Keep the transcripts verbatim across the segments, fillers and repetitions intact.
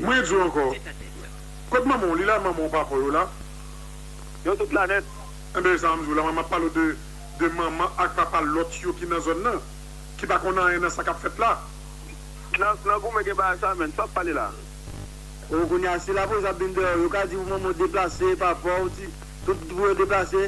Mwen di w ankò, kot manman w? Li la, manman w, papa w yo la? Yo tout la nèt. Enben, sa m di w la, mwen m ap pale w de, de manman ak papa lòt yo ki nan zòn nan, ki pa konn anyen nan sa k ap fèt la. Nan, nan goumen gen bagay sa, menn. Sa w ap pale la? O, kounye a, si lapolis ap vin dèyè w, yo ka di pou manman w deplase, papa w, ti, tout pou yo deplase.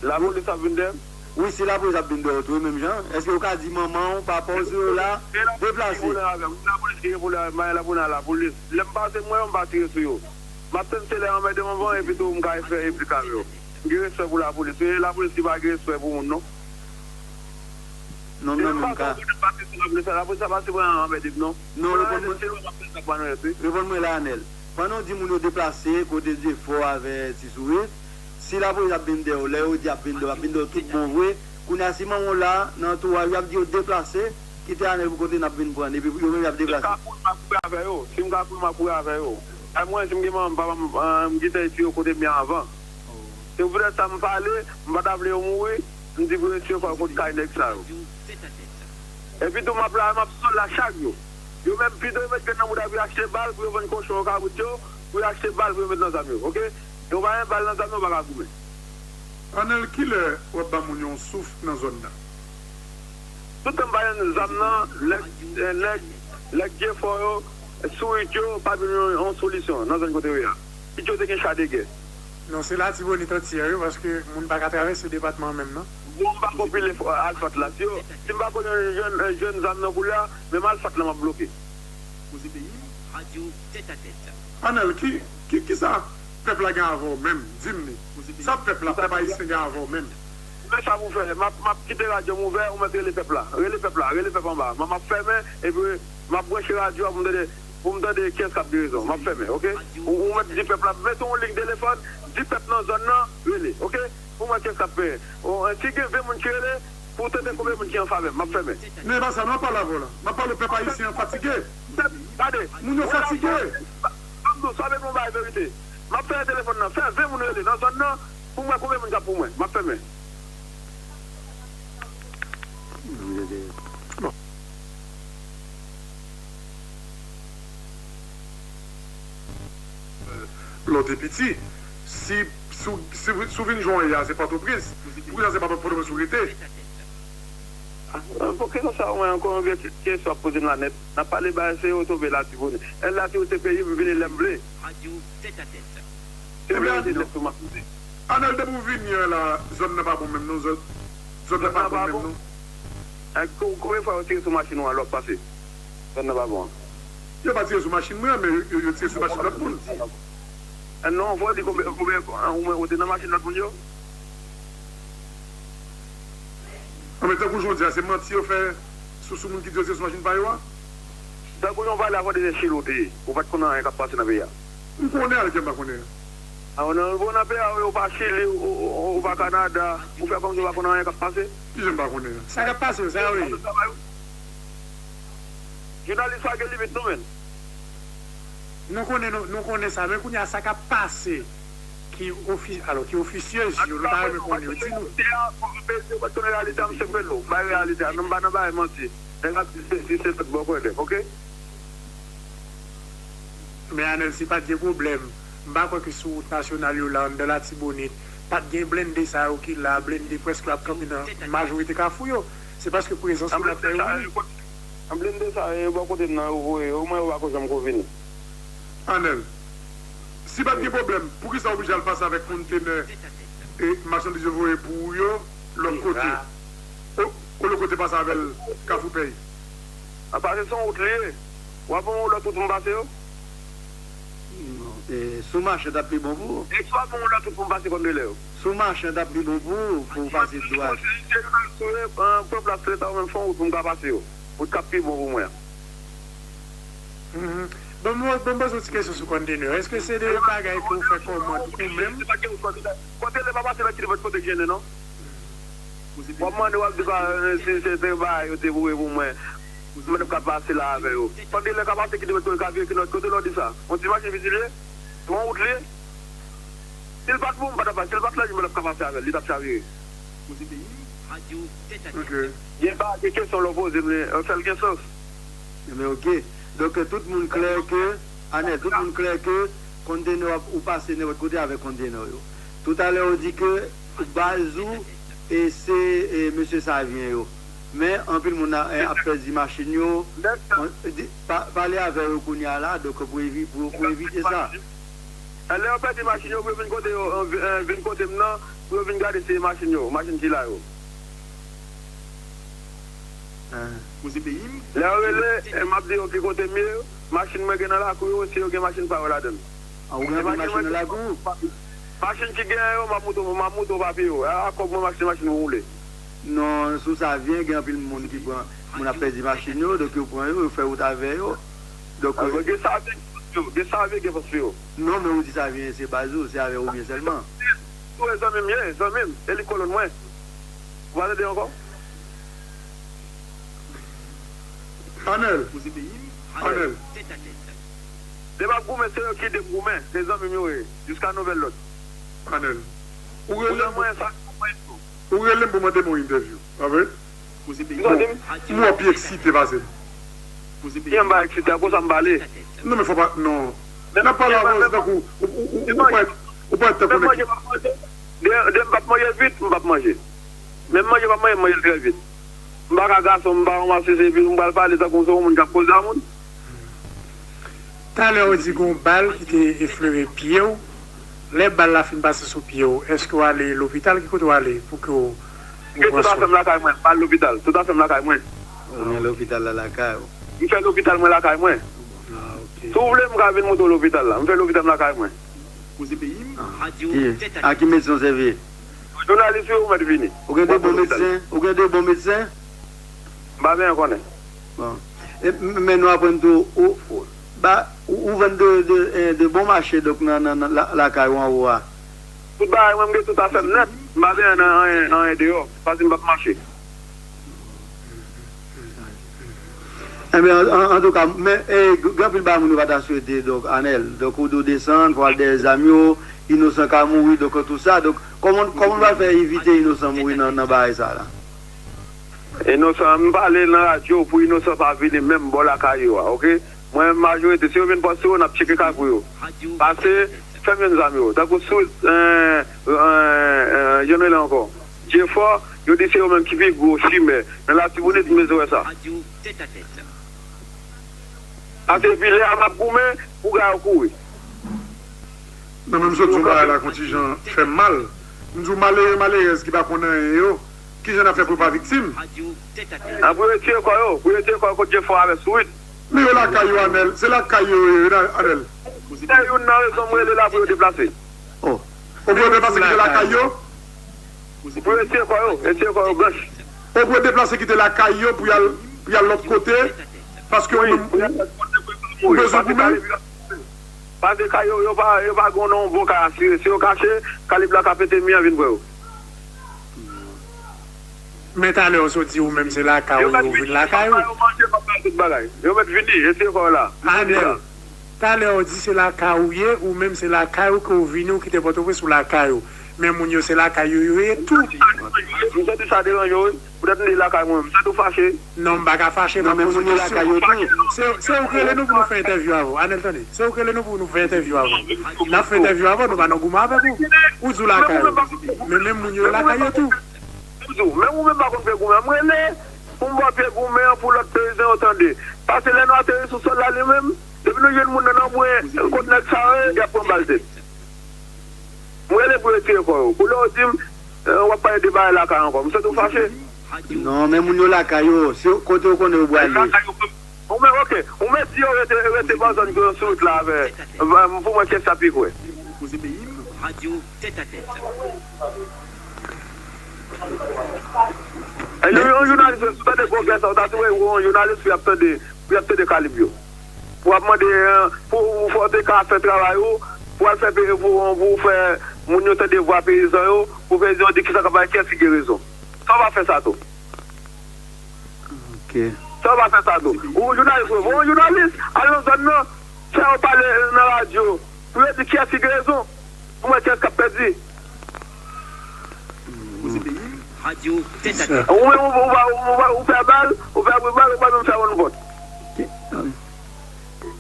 Lapolis ap vin dèyè m? Wi, si lapolis ap vin dèyè w tou, wi, menm jan. Èske yo ka di manman w, papa w, si yo la, deplase? Lapolis ki gen pwoblèm avè m, lapolis. Lè m pase, m wè yo, m pa tire sou yo. M ap tann se lè yo anmède m anvan, epi tou m ka fè replik avè yo. M gen respè pou lapolis. Se lapolis ki pa gen respè pou moun, non. Non, non, non, m ka. Lapolis sa pa se pou anmède m, non. Non, reponn mwen. Reponn mwen la, Anèl. Pandan w di moun yo deplase, kote Dyefò avè Ti Sourit, si lapolis ap vin dèyè w, lè yo di ap vin dèyè w, ap vin dèyè w tout bon vre, kounye a, si manman w la, nan antouraj, y ap di yo deplase, kite Anèl pou kote n ap vin pran l, epi yo menm y ap deplase. Si m ka kouri, m ap kouri avè yo. Si m ka kouri, m ap kouri avè yo. E mwen, si m gen manman m, papa m, eh, m gentan retire yo kote m ye anvan. Se poutèt sa m pale, m pa ta vle yo mouri, m di pou yo retire kò yo kot kay nèg sa yo. Epi tou, m ap la, m ap sou la chak jou. Yo menm pito yo met grenn nan bouda pou yo achte bal, pou yo vann kochon yo, kabrit yo, pou yo achte bal, pou yo met nan zam yo, oke? Yo pa gen bal nan zam yo, yo pa ka goumen. Anèl, kilè w ap ba moun yo yon souf nan zòn nan? Tout tan m pa jwenn zam nan, nèg, eh, nèg, nèg Dyefò yo, Sourit yo, pa jwenn yon, yon solisyon nan zòn kote yo ye a. Pitit yo te gen cha de gè. Non, se Latibonit antyè, wi, paske moun pa ka travèse depatman an menm, non. Bon, m pa konpile Alfat la. Si yo, si m pa konn jwenn, jwenn zam nan koulye a, menm Alfat la m ap bloke. Anèl, ki, ki, ki sa pèp la gen avè w menm? Di m li. Sa pèp la, pèp ayisyen gen avè w menm? Men sa pou fè, m ap, m ap kite radyo m ouvè, ou mèt rele pèp la. Rele pèp la, rele pèp anba. M ap fèmen, epi m ap branche radyo a pou m tande, pou m tande kiyès k ap gen rezon. M ap fèmen, oke? Ou, ou mèt di pèp la, mete yon liy telefòn, di pèp nan zòn nan, rele, oke? Pou m wè kiyès k ap fè. O, si gen ven moun ki rele, pou tande konbyen moun ki an favè m, m ap fèmen. Men e pa sa, non, m ap pale avè w la. M ap pale pèp ayisyen an fatige. Pèp, gade. Moun yo fatige. Ban m di w, sa w vle pou m bay verite. M ap fè telefòn nan, fè ven moun rele nan zòn nan, pou m wè konbyen moun k ap pou mwen. M ap fèmen. Lè w te piti, si, si, w- si, w- si w vin jwenn ya, se Pòtoprens. Poukisa se pa Pòtoprens ou rete? Ah, pou kesyon sa, mwen ankò yon vye kesyon ap poze m la nèt. N ap pale bagay se yo tonbe Latibonit. Èl Latibonit se peyi m, m vini lè m vle. Si m vle rete nèt sou m ap rete. Anèl, depi w vini an la, zòn nan pa bon menm non, zòn, zòn nan pa bon menm non. Ak ko- konbyen fwa yo tire sou machin ou a lè w ap pase? Zòn nan pa bon an. Yo pa tire sou machin mwen an, men yo, yo, yo tire sou machin lòt moun. Eh, non, fò w di konbyen, konbyen, ou mwen, ou te nan machin lòt moun yo? An, men tankou jan w di a, se manti yo fè sou, sou moun ki di yo tire sou machin pa yo a? Tankou jan w pale a, fò w te nan Chili w te ye. Ou pa t konn anyen k ap pase nan peyi a. M konnen, a, ki m pa konnen. A, ou nan, ou nan peyi a, ou pa Chili, ou, ou, ou, ou pa Kanada, ou fè kòmsi ou pa konn anyen k ap pase. Kijan m pa konnen? Sa k ap pase yo, sa yo ye? Jounalis pa gen limit non, menn. Nou konnen, nou, nou konnen sa, men kounye a sa k ap pase ki ofi, alò, ki ofisye, yo, nou ta renmen konnen yo, di nou. Mesye, ou pa t konnen reyalite a, misye fè nou. Bay reyalite a, non, m pa nan bay manti. Nèg ap di se, di se lòt bò kwè lè, oke? Men Anèl, si pa t gen pwoblèm, m pa kwè ke sou wout nasyonal yo la, anndan Latibonit, pa t gen blende sa yo ki la, blende prèske ap kanpe nan majorite kafou yo. Se paske prezans yo la k fè yo vini. An blende sa, e bò kote m nan yo voye yo, mwen yo pa ko janm ko vini. Anèl, si pa t gen pwoblèm, poukisa w oblije al pase avèk kontenè e machandiz yo voye pou ou yo lòt kote? O, olye w te pase avè l Kafou Pèy? A pase se yon wout li ye. W ap ban m yon lòt wout pou m pase yo? Non, e, sou mache t ap pi bon pou ou. E si w ap ban m yon lòt wout pou m pase Kondrelè yo? Sou mache t ap pi bon pou ou, pou w pase dwat. Si se jounalis ou ye, pran plas leta ou menm fè yon wout pou m ka pase yo. Wout k ap pi bon pou mwen an. Mhm. Bon, mwen, bon, mwen poze yon ti kesyon sou kontenè. Èske se de bagay ke w fè kòmand ou menm? Kontenè pa pase nan kilomèt kote k jennen, non. W ap mande, w ap di pa, eh, si se te bagay yo te voye pou mwen, mwen t ap ka pase la avè yo. Kontenè ka pase kilomèt kote, ka vire kilomèt kote, lè w di sa. Yon ti machin piti li ye, se yon wout li ye. Si l pa t pou mwen, m pa t ap pase. Si l pa t laj mwen, l ap ka pase avè l, li t ap chavire. Ok. Gen pa, gen kesyon lè w poze m, li, sèl gen sans. Ebyen, ok. Donk, tout moun klè ke, Anèl, tout moun klè ke kontenè w ap, ou pase nenpòt kote avèk kontenè w yo. Toutalè, ou di ke baz ou, e se, e, mesye Savyen yo. Men, anpil moun a, e, ap pèdi machin yo. An, di, pa, pale avè yo kounye a la, donk, pou evi-, pou, pou evite sa. Lè yo pèdi machin yo, pou yo vin kote yo, an, vi-, an, vin kote m nan, pou yo vin gade se machin yo, machin sila yo. Lè yo rele, e, m ap di yo ki kote m ye, machin mwen gen nan lakou yo, si yo gen machin pa yo ladan l. An, ou gen anpil machin nan lakou? Machin ki genyen yo, m ap montre w, m ap montre w papye yo. A, a kòb mwen m achte machin pou woule. Non, sou Savyen, gen anpil moun ki pran, moun ap pèdi machin yo, donk yo pran yo, yo fè wout avè yo. Donk, a, gen Savyen, gen Savyen, gen fòs yo. Non, men ou di Savyen se baz ou, se avè ou byen sèlman. Ou e zanmi m ye, zanmi m, e li kolonn mwen. Ou pa tande ankò? Anèl. Anèl. Lè m ap goumen, se yo ki de m goumen, se zanmi m yo ye, jiska nouvèl lòd. Anèl. Ou rele m pou, ou rele m pou mande m yon entèvyou, pa vre? Bon, m wè w pi eksite pase m. Kijan m pa eksite? A konsa m pale. Non, men fò pa, non. N ap pale avè w, se tankou, ou, ou, ou, ou, ou parèt, ou parèt tankou nèg ki. Depi, depi m p ap manje vit, m p ap manje. Men m manje, m ap manje, m manje l trè vit. M pa ka gason, m pa yon masisi, epi m pral pale tankou se yon moun k ap koze a moun. Talè ou di gon bal ki te eflere pye w. Lè bal la fin pase sou pye w, èske w ale lopital? Ki kote w ale pou ke w, pou w pran swen? Tout afè m lakay mwen, m pa al lopital. Tout afè m lakay mwen. Ou gen lopital la lakay ou? M fè lopital mwen lakay mwen. Ah, ok. Si w vle, m ka vin montre w lopital la. M fè lopital m lakay mwen. Ah, ki, a ki medsen w sèvi? Jounalis wi, ou mèt vini. Ou gen de bon medsen? Ou gen de bon medsen? M pa byen konnen. Bon. E, m, men nou aprann tou, ou, ou, ba, ou, ou vann de, de, eh, de bon mache, donk, nan, nan, nan la, lakay ou anwo a. Tout bagay mwen, m gen tout afè m nèt. M pa byen nan anyen, anyen deyò, paske m p ap mache. Enben, an, an, antouka, men, eh, g-, gen anpil bagay moun yo pa ta swete, donk, Anèl. Donk, ou di w desann, fò w al dèyè zam yo, inosan ka mouri, donk, tou sa. Donk, kòman, kòman nou va fè evite inosan mouri nan, nan bagay sa la? Inosan, m pale nan radyo pou inosan pa vini menm bò lakay yo a, oke? Mwen, majorite, si yo vin pòs sou yo, n ap tcheke kay pou yo. Pase, fè m jwenn zam yo. Tankou sou, eh, eh, eh, jan nou rele ankò? Jefò, yo di se yo menm ki pi gwo chimè. Nan Latibonit, m bezwen wè sa. Pase epi lè a m ap goumen, pou gay yo kouri. Non, men m sot di yon bagay la, kontijan fè m mal. M di w malere, malerèz ki pa konn anyen yo, kijan n ap fè pou yo pa viktim? A, pou yo retire kò yo, pou yo retire kò yo kot Jefò avè Sourit. Men yo lakay yo, Anèl. Se lakay yo, yo, yo, Anèl. Se youn nan rezon m rele la pou yo deplase. Oh. Ou pou yo deplase kite lakay yo? Pou yo retire kò yo, retire kò yo blanch. Ou pou yo deplase kite lakay yo pou y al, pou y al lòt kote? Paske ou menm, ou, ou bezwen goumen? Pase kay yo, yo pa, yo pa gen yon bon kay asire. Si yo kache, kalib la ka pete mi an vin pran yo. Men talè ou sot di ou menm se lakay ou, yo vin lakay ou. Yo mèt vini, yo mèt vini, yo mèt vini, yo mèt vini. Anèl, talè ou di se lakay ou ye, ou menm se lakay ou ke ou vini, ou kite Pòtoprens ou lakay ou. Men moun yo se lakay yo, yo ye tou. M santi sa deranje w wi. Poutèt m di lakay mwen, m santi w fache. Non, m pa ka fache, m ap poze kesyon. Se, se ou k rele nou pou nou fè entèvyou avè w. Anèl, tande. Se ou k rele nou pou nou fè entèvyou avè w. N ap fè entèvyou avè w, nou pa nan goumen avèk ou. Ou di w lakay ou. Men menm moun yo lakay yo tou. M di w, menm ou menm pa konn pye goumen an, m rele pou m ba w pye goumen an pou lòt peyizan yo tande. Pase lè nou ateri sou sòl la li menm, depi nou jwenn moun nan nan bwen, kot nèg sa yo ye, y ap pran bal tèt. M rele pou yo retire kò yo. Pou lè w di m, eh, w ap pale de bagay lakay ankò. M santi w fache. Non, men moun yo lakay yo, se kote yo konnen yo prale. Lakay yo, ou men, oke, ou men di yo rete, rete bò zòn ke yo sou wout la avè, pou mwen kiyès k ap pi kwè. E yon, yon jounalis, si w tande pwogrè sa, w ta di, wè, yon jounalis, pou y ap tande, pou y ap tande kalib yo. Pou w ap mande, eh, pou, pou fò w te ka fè travay ou, pou w al fè pe-, pou, pou w fè moun yo tande vwa peyizan yo, pou peyizan yo di kisa k ap pase, kiyès ki gen rezon. Sa w pa fè sa tou? Ok. Sa w pa fè sa tou? Ou jounalis, ou, ou jounalis, al nan zòn nan, fè yo pale nan radyo, pou yo di kiyès ki gen rezon, pou mwen kiyès k ap pèdi. Ou menm, ou, ou, ou, ou, ou fè bal, ou fè bri bal, ou pa menm fè yon vòt.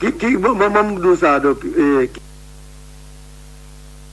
Ki, ki, bon, bon, bon, m di w sa, donk, eh, ki,